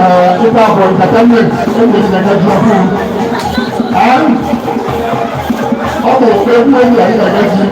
Ife a bụ entertainment enwere na ji ọhụrụ. Ọ bụ egwu egwu anyị na-aga ji.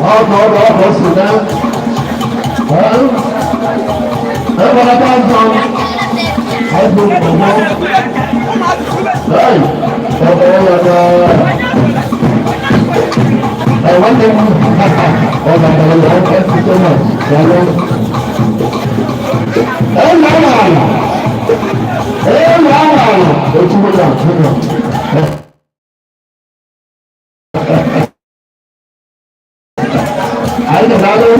Ọ ọ si na ebe ọ na azụ azụ mgbọgbọ. Hey, ọ bụ ya na nwanne m ọ na-agara ya. Thank you so much. Daalụ. Ẹ na ala. Ẹ na ala. Otu ya, junior. Anyị ga-alụ.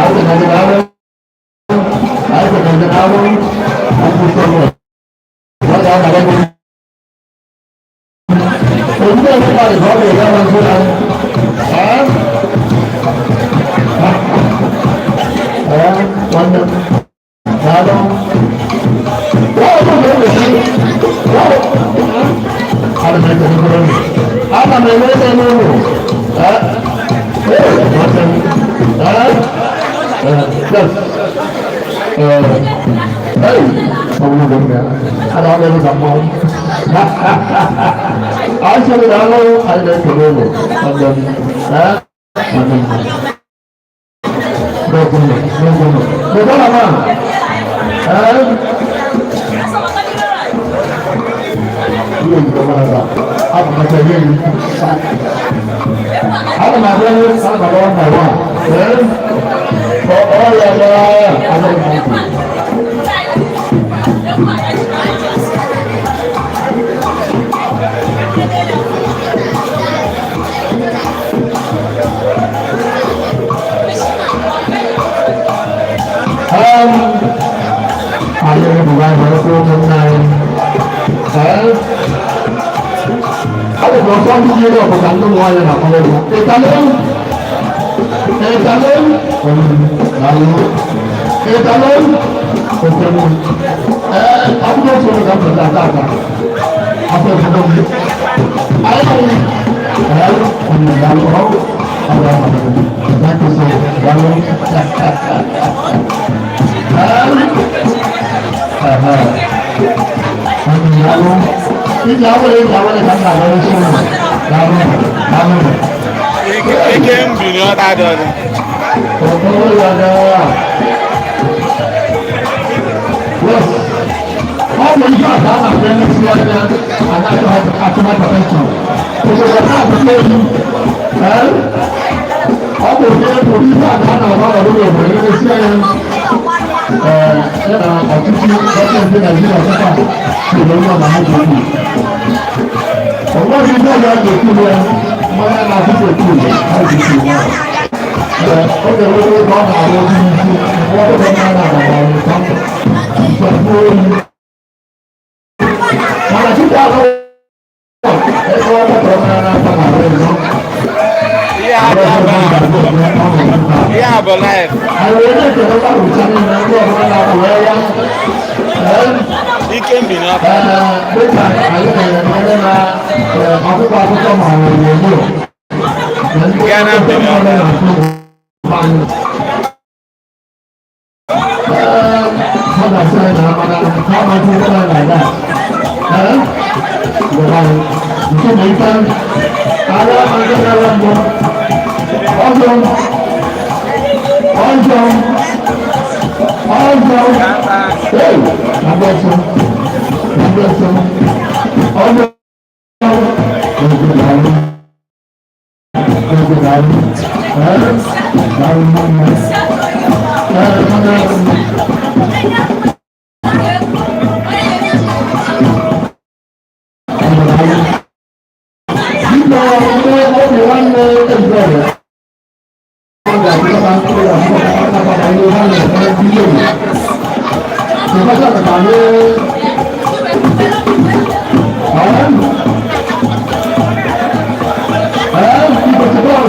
Anyị ga-alụ. Anyị ga-alụ. Thank you so much. Ọ ga-agara gị. Ojú ẹ̀ nípa ìgbà ọ̀gbìn ìgbà wọn fún wa. Ẹ ẹ nwanne m, daalụ. Wọ́n ọdún mi ò sí. Wọ́n ana m ekele unu. Ana m enwe ebe n'ụlọ. Ẹ ẹ nwanne m. Ẹ ẹ yes. Ẹ hey, ọmọ mi ya. Ana m ebe ka mmanwụ. Anyị sịrị daalụ, anyị na-ekele unu. Nwanne m. Ẹ nwanne m. N'ogono, n'ogono. N'ogono ma. Ẹ ihe ejikọ mara ebe a. Abụ maka ihe yi. Ana m abịa ihe, ana m abịa one by one. Ee? Ọ ọ ya ya agaghị m ntị. Anyị ebubo anyị were ụmụnne anyị. Ee? Ọ bụ ọsọ ndị ji ọbụ ka ndị ụmụ nwaanyị na-akpọ egwu. Ịtalụ? Ịtalụ? Daalụ. Ịtalụ? Oke mụ. Ee, ọ bụrụ otu onye ka m pụta ata ata. Afọ obodo m. Anyị ee, onye daalụ ọ ọ bụ ama m. Thank you so much. Daalụ. Ee, aha. Onye daalụ. Iji awere iji awere ka m na-agara isi ụlọ. Daalụ. Daalụ. Ike mbini ọta dị ọdị. Yes. Ọ bụ ihe a ka a na-akpọ emesi anya anaghị atụ hypertension. Obodo na-abụta ewu. Ee? Ọ bụ onye bụ ihe a ka a na-agba ọrụ n'obodo emesi anya. Ee, ya na ọchịchị gọọmenti Naijiria kịta siri onye ọma ha ji ekwu. O nweghị ihe ọzọ a ga-ekwu ya mmanya na-atụtụ ekwu ha ji ekwu ya. Ee, ọ ga-enwe ebe ọ na-arụ ọrụ n'isi, mgbe ọ bụla mmadụ na-agba ọrụ nsogbu oyi. Mana tupu ahụ ebe ọ gbapụrụ mmanya na-ata na arụ ịzọ. Ihe a bụ ihe a bụ life. Anyị wee na-ekele mgbarụcha niile ndị ọbụla na-akwụ wee ya. Ee, Ike mbini ọta. ee, dịka anyị na-eme na akwụkwọ akụkọ ma ọ bụ onyonyo. Na ndị Ghana mbini ọta. na-atụ anyị. Ee, ọ ga-asị anyị na amana ha amaghị ihe na like that. Ee, gwara anyị nke na ife ara ndị na-ara mbụ ọzọ ọzọ ọzọ. Hey, abịa ọsọ, abịa ọsọ, ọzọ. Ego daalụ, ego daalụ. Ee, daalụ nwanne. Ee, nwanne. Nwanne ejide ọ ga-achịkọta mkpụrụ ya mkpụrụ ihe ha na-eme ndị ewu. Chịkọta ka anyị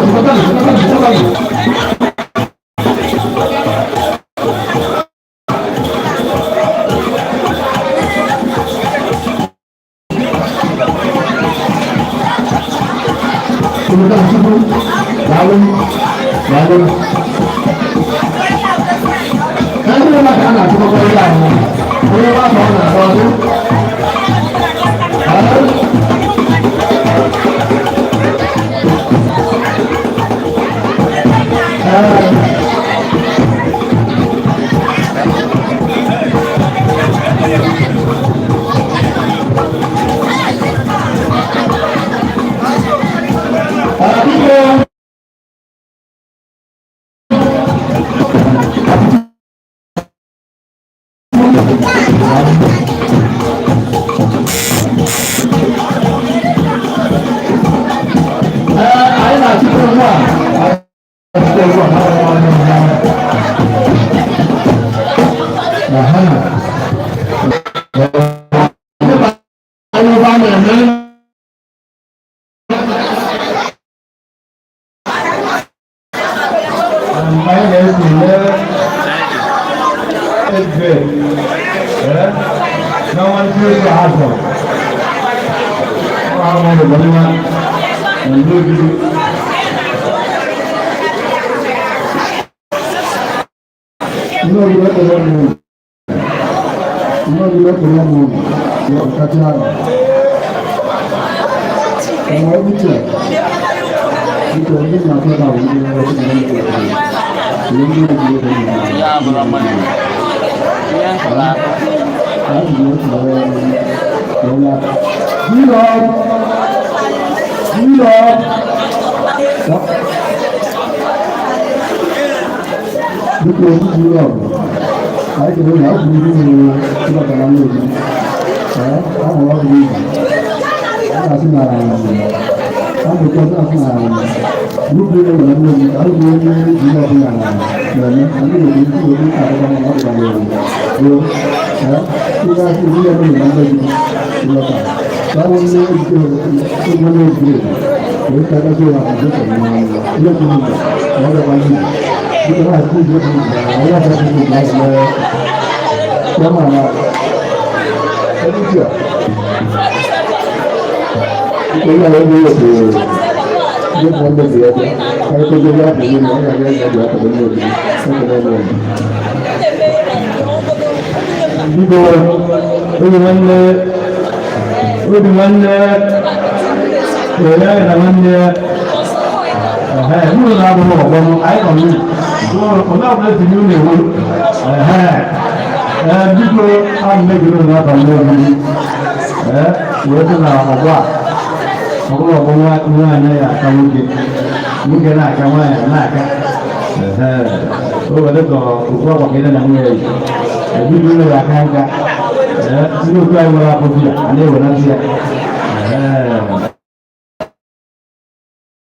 chịkọta chịkọta chịkọta. Chukwu, daalụ, daalụ. Ndị ụlọ ka a na-achịkọta ihe ahụ, onye nwata ọ na-akpọ ọdụ. Biko. Anyị na-achịkwa ugbu a. Anyị na-achịkwa ugbu a. Aha. Anyị ebe a na-eme. Anyị na-ekele eze na nwanne eze azọ ahụ nwere na ndị obibi. Ndị obibi ekele m unu. Ndị obibi ekele m unu. Ya kacha ahụ. Enwe uche. Biko ndị na-achọ ka ndị nwere ndị nwere ndị ndị obibi ekele m unu. Ihe a bụrụ mmanya. Ihe nkọrọ akọ. Zero. Zero. Biko zero. Anyị kere na ọ bụ ndị nwere ịbatara n'obi. Ee, ọ bụ ọgwụ ibu. A na-asị na a na-ekwu asị na nnukwu ihe nwere n'obi, ka ọ bụ onye ihe ọbụla na-eme, anyị nwere ndị obi akụkọ na ọ dịkwa n'obi. Ee, ihe asị ihe ọbụla na ndị ịghọta. Ka ọ bụ ndị ejike onye na-ebiri wee ka gazi ụwa na dịka na ihe dị n'ụzọ na ọ dịkwa n'ihu. Dịka na-asị ihe dị n'ụzọ na onye ọbụla dị n'ụzọ na ya ma na ẹni tí a nítorí àwọn ẹgbẹ́ yóò bèèrè yóò mọ ọmọ ìgbéyàwó káyọ̀ tó gbé láàbò yìí ní ọ̀gá ẹgbẹ́ ìgbà àtàwọn ní òbí ẹgbẹ́ náà lọ. Biko, obi nwanne, obi nwanne, were na nwanne, ehe, unu na-abụ n'ọgbọ m, anyị nọ n'ụlọ. Onye ọbụla si n'ụlọ ewu, ehe, ee, biko, a mmegide unu n'abalị obibi, ee, wee sị na ọgbọ a, ọ bụrụ ọgbọ nwaanyị ya aka nwoke, nwoke na-aka nwaanyị na-aka, ehe, o were ka ofu akwa ka ị na nwunye ya yi. Ebido ụlọ ya aka nka, ee, ndị otu anyị nwere akpụkpọ ya, a na-ewenata ya.